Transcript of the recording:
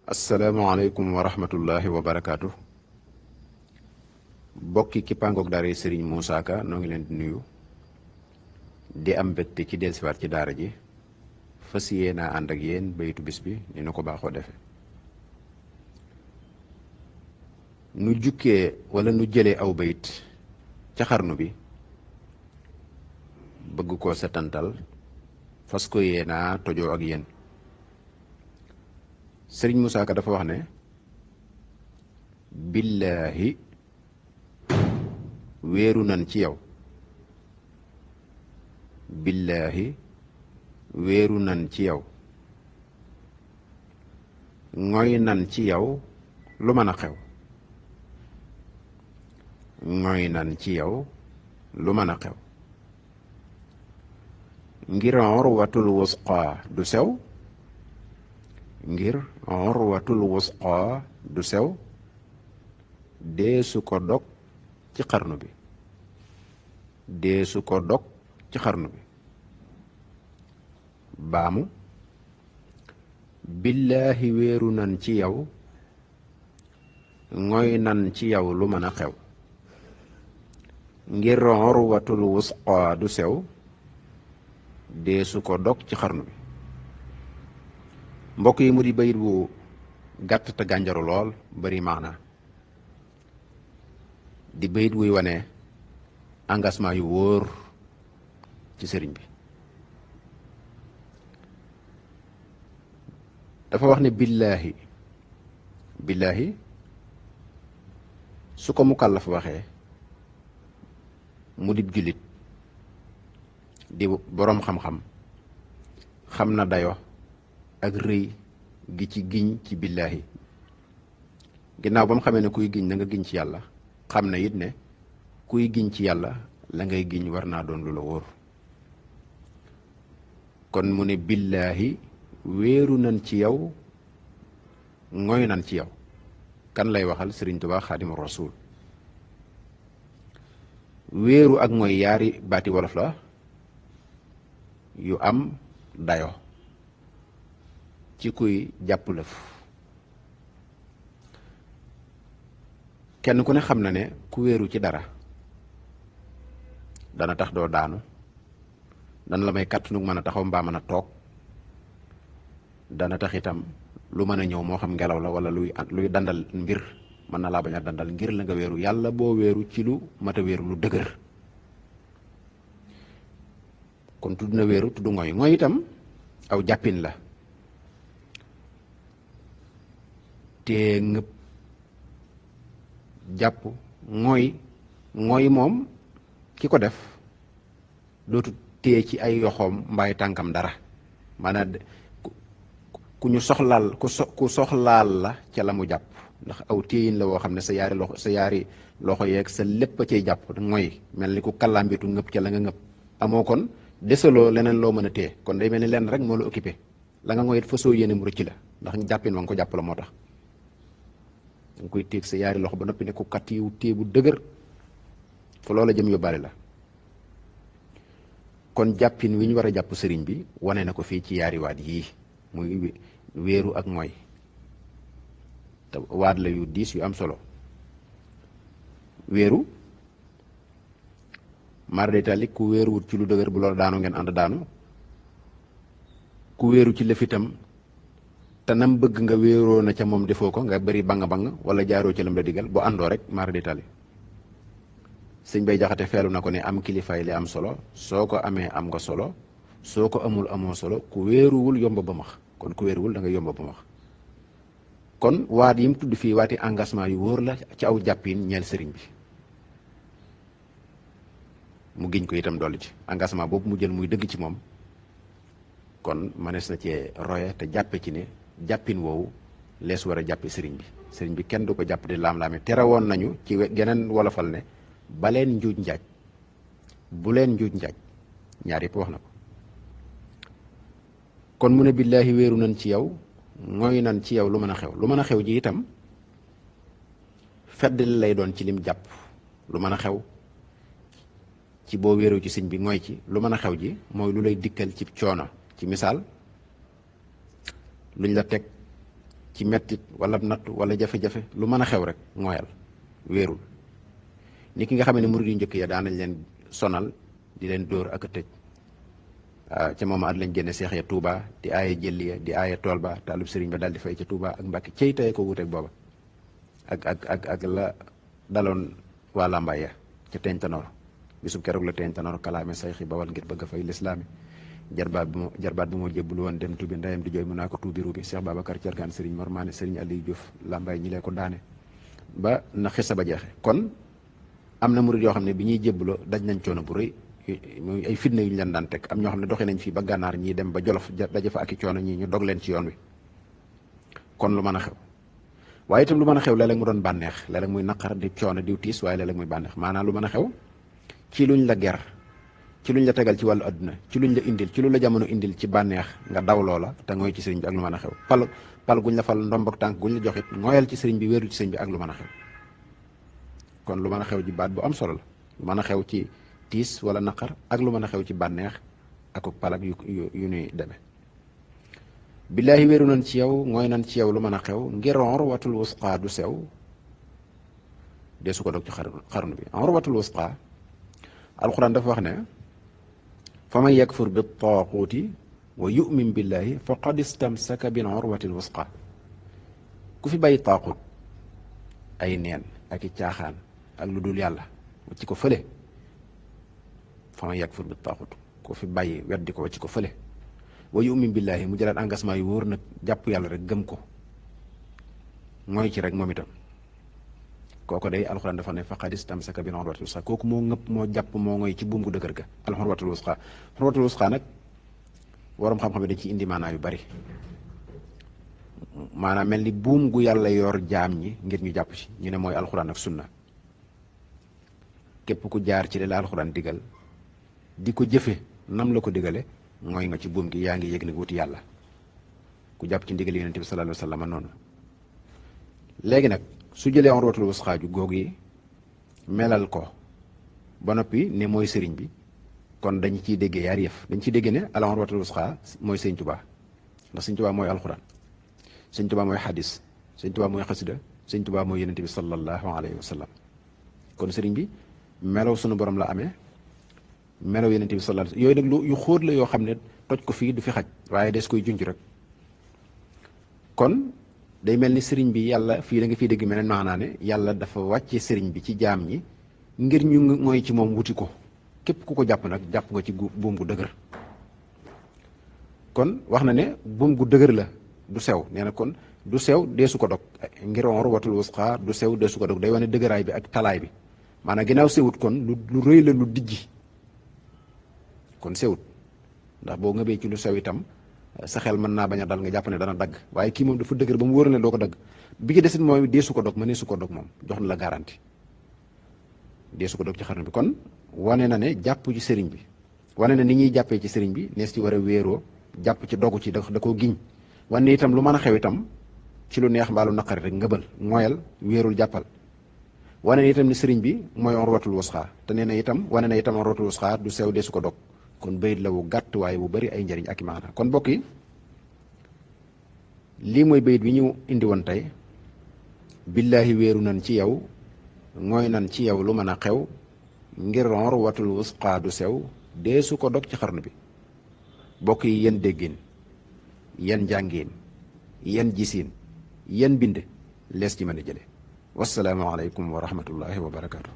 asalaamaaleykum wa rahmatullahi wa barakaatu. bokki kippaangoog daara yi Serigne Moussa Ka noo ngi leen di nuyu di am mbégte ci dellusiwaat ci daara ji fas yéenaa ànd ak yéen baytu bis bi ni nu ko baaxoo defe nu jukkee wala nu jëlee aw bayit ca xarnu bi bëgg koo setantal fas ko yéenaa tojoo ak yéen. Sëriñ Moussa Ka dafa wax ne billaahi wéeru nan ci yow, billaahi wéeru nan ci yow, ngoy nan ci yow lu mën a xew, ngoy nan ci yow lu mën a xew, ngir urwatul wusqa du sew, ngir urwatul wusqa du sew, deesu ko dog ci xarnu bi, deesu ko dog ci xarnu bi. baamu billaahi wéeru nan ci yow, ngoy nan ci yow lu mën a xew, ngir urwatul wusqa du sew, deesu ko dog ci xarnu bi. mbokk yi mu di bayit bu gàtt te gànjaru lool bari maana, di bayit wuy wane engagement yu wóor ci sëriñ bi. dafa wax ne billaahi, billaahi su ko mukallaf waxee mu dib jullit di boroom xam-xam xam na dayo ak rëy gi ci giñ ci billaahi. ginnaaw ba mu xamee ne kuy giñ na nga giñ ci yàlla, xam na it ne kuy giñ ci yàlla la ngay giñ war naa doon lu la wóor. kon mu ne billaahi wéeru nan ci yow, ngoy nan ci yow. kan lay waxal? Sëriñ Tuubaa Xaadimu Rasuul. wéeru ak ngoy yaari baati wolof la yu am dayo ci kuy jàpp lëf. kenn ku ne xam na ne ku wéeru ci dara dana tax doo daanu, dana la may kàttanu mën a taxaw mbaa mën a toog, dana tax itam lu mën a ñëw moo xam ngelaw la wala luy dandal mbir mën na laa bañ a dandal ngir la nga wéeru. yàlla boo wéeru ci lu mat a wéeru lu dëgër. kon tudd na wéeru, tudd ngoy. ngoy itam aw jàppin la, te ngëpp jàpp ngoy. ngoy moom ki ko def dootu téye ci ay yoxoom mbaay tànkam dara, maanaam ku ñu soxlaal ku soxlaal la ca la mu jàpp, ndax aw téyin la woo xam ne sa yaari loxo yeeg sa lépp a cay jàpp ngoy, mel ni ku kallambitu ngëpp ca la nga ngëpp. amoo kon desaloo leneen loo mën a téye, kon day mel ni lenn rek moo la occupé. la nga ngoy it fa soo yéene mu rëcc la, ndax jàppin wa nga ko jàpp la moo tax. danga koy téeg sa yaari loxo ba noppi ne ku kat yiw téye bu dëgër fa loola jëm yóbbaale la. kon jàppin wi ñu war a jàpp sëriñ bi wane na ko fii ci yaari waat yii, muy wéeru ak ngoy. te waat la yu diis yu am solo. wéeru mar d'Italie ku wéeruwut ci lu dëgër bu loolu daanu ngeen ànd daanu. ku wéeru ci lëf itam te nam bëgg nga wéeroo na ca moom defoo ko, nga bari bang wala jaaroo ci lam la digal, bu àndoo rek mar d'Italie. sëñ Bay Jaxate feelu na ko ne am kilifaay li am solo, soo ko amee am nga solo, soo ko amul amoo solo. ku wéeruwul yomba ba max. kon ku wéeruwul da nga yomba ba max. kon waat yi mu tudd fii waati engagement yu wóor la ci aw jàppin ñeel sëriñ bi. mu giñ ko itam dolli ci engagement boobu mu jël muy dëgg ci moom. kon mënees na cee roye te jàppe ci ne jàppin woowu lees war a jàppe sëriñ bi. sëriñ bi kenn du ko jàpp di laam-laame. tere woon nañu ci geneen wolofal ne ba leen njuuj njaaj, bu leen njuuj njaaj. ñaar yëpp wax na ko. kon mu ne billaahi wéeru nañ ci yow, ngoy nan ci yow lu mën a xew. lu mën a xew ji itam fedd lay doon ci lim jàpp. lu mën a xew ci boo wéeru ci sëñ bi ngoy ci, lu mën a xew ji mooy lu lay dikkal ci coono. ci misaal luñ la teg ci mettit wala nattu wala jafe-jafe lu mën a xew rek ngooyal wéerul ni ki nga xam ne murid yu njëkk ya daan nañ leen sonal di leen dóor ak a tëj ca moom at lañ génne seex ya Touba di aaye jëlli ya di aaye tool ba taalub sëriñ ba daal di fay ca Touba ak Mbàkke cey tey ko wuteeg booba ak la daloon waa Lambaay ya ca teeñ tanoor bisub keroog la teeñ tanoor kalaame sayxi bawal ngir bëgg a fay lislaami jarbaat bu moo jébbul woon dem tubi ndeyam di jooy mun naa ko tuubi ruubi Cheikh Babacar Thiergane sëriñ Mor Maane sëriñ Aliou Diouf Lambaay ñi lee ko daane ba na xisa ba jeexe kon am na murid yoo xam ne bi ñuy jébbuloo daj nañ coono bu rëy muy ay fitna yu ñu leen daan teg am ñoo xam ne doxee nañ fii ba gànnaar ñii dem ba jolof daje fa ak i coono ñii ñu dog leen ci yoon wi kon lu mën a xew waaye itam lu mën a xew léeg-léeg mu doon bànneex léeg-léeg muy naqar di coono diw tiis waaye léeg-léeg muy bànneex maanaam lu mën a xew ci luñ la ger ci luñ la tegal ci wàllu adduna ci luñ la indil ci lu la jamono indil ci bànneex nga daw loola te ngooy ci sëriñ bi ak lu mën a xew pal guñ la fal ndombok tànk guñ la joxit ngooyal ci sëriñ bi wéeru ci sëriñ bi ak lu mën a xew kon lu mën a xew ji baat bu am solo la lu mën a xew ci tiis wala naqar ak lu mën a xew ci bànneex ak palak yu nuy demee billaahi wéeru nañ ci yow ngooy nañ ci yow lu mën a xew ngir urwatul wusqa du sew dee su ko dog ci xarnu bi urwatul wusqa alquran dafa wax ne fa man yakfur bi taaquuti wa yu'min billahi faqad istamsaka bil urwatil wusqa ku fi bàyyi taaquut ay neen ak i caaxaan ak lu dul yàlla ci ko fële fa man yakfur bi taaquut ku fi bàyyi weddi ko ci ko fële wa yu'min billahi mu jëlaat engagement yu wóor nag jàpp yàlla rek gëm ko mooy ci rek moom itam kooku day alxuraan dafa ne faqad istamsaka bil urwatil wusqa kooku moo ngëpp moo jàpp moo ngoy ci buum gu dëgër ga al urwatul wusqa urwatul wusqa nag waroom xam-xam yi dañ ci indi maanaa yu bari maanaam mel ni buum gu yàlla yor jaam ñi ngir ñu jàpp ci ñu ne mooy alxuraan ak sunna képp ku jaar ci li la alxuraan digal di ko jëfe nam la ko digale mooy nga ci buum gi yaa ngi yëg ne wuti yàlla ku jàpp ci ndigal yonent bi sallallahu alayhi wa sallam noonu léegi nag su jëlee urwatul wusqa ju goog yi melal ko ba noppi ne mooy sëriñ bi kon dañu ciy déggee yaar yëf dañ ciy déggee ne al urwatul wusqa mooy sëñ Tuubaa ndax sëñ Tuubaa mooy alxuraan sëñ Tuubaa mooy xadis sëñ Tuubaa mooy xasida sëñ Tuubaa mooy yonent bi sallallahu alayhi wa sallam kon sëriñ bi melaw sunu borom la amee melaw yonent bi sallallahu yooyu nag lu yu xóot la yoo xam ne toj ko fii du fi xaj waaye des koy junj rek kon day mel ni sëriñ bi yàlla fii da nga fiy dégg meneen maanaa ne yàlla dafa wàcce sëriñ bi ci jaam ñi ngir ñu mooy ci moom wuti ko képp ku ko jàpp nag jàpp nga ci buum gu dëgër kon wax na ne buum gu dëgër la du sew nee na kon du sew deesu ko dog ngir urwatul wusqa du sew deesu ko dog day wane dëgëraay bi ak talaay bi maanaam ginnaaw sewut kon lu rëy la lu dijji kon sewut ndax boo ngëbee ci lu sew itam sa xel mën naa bañ a dal nga jàpp ne dana dagg waaye kii moom dafa dëgër ba mu wóor ne doo ko dagg bi ki desit mooy deesu ko dog mënee su ko dog moom jox na la garanti deesu ko dog ci xarnu bi kon wane na ne jàpp ci sëriñ bi wane na ni ñuy jàppee ci sëriñ bi nees ci war a wéeroo jàpp ci dogu ci da koo giñ wane itam lu mën a xew itam ci lu neex mbaa lu naqari rek ngëbal mooyal wéerul jàppal wane na itam ni sëriñ bi mooy urwatul wusqa te nee na itam wane na itam urwatul wusqa du sew deesu ko dog kon bayit la wu gàtt waaye bu bari ay njëriñ ak i maana kon mbokk yi lii mooy bayit bi ñu indi woon tey billaahi wéeru nan ci yow ngooy nan ci yow lu mën a xew ngir urwatul wusqa du sew deesu ko dog ci xarnu bi mbokk yi yéen déggin yéen njàngin yéen gisiin yéen bind lees ci mën a jële wassalaamu aleykum wa rahmatullahi wa barakaatu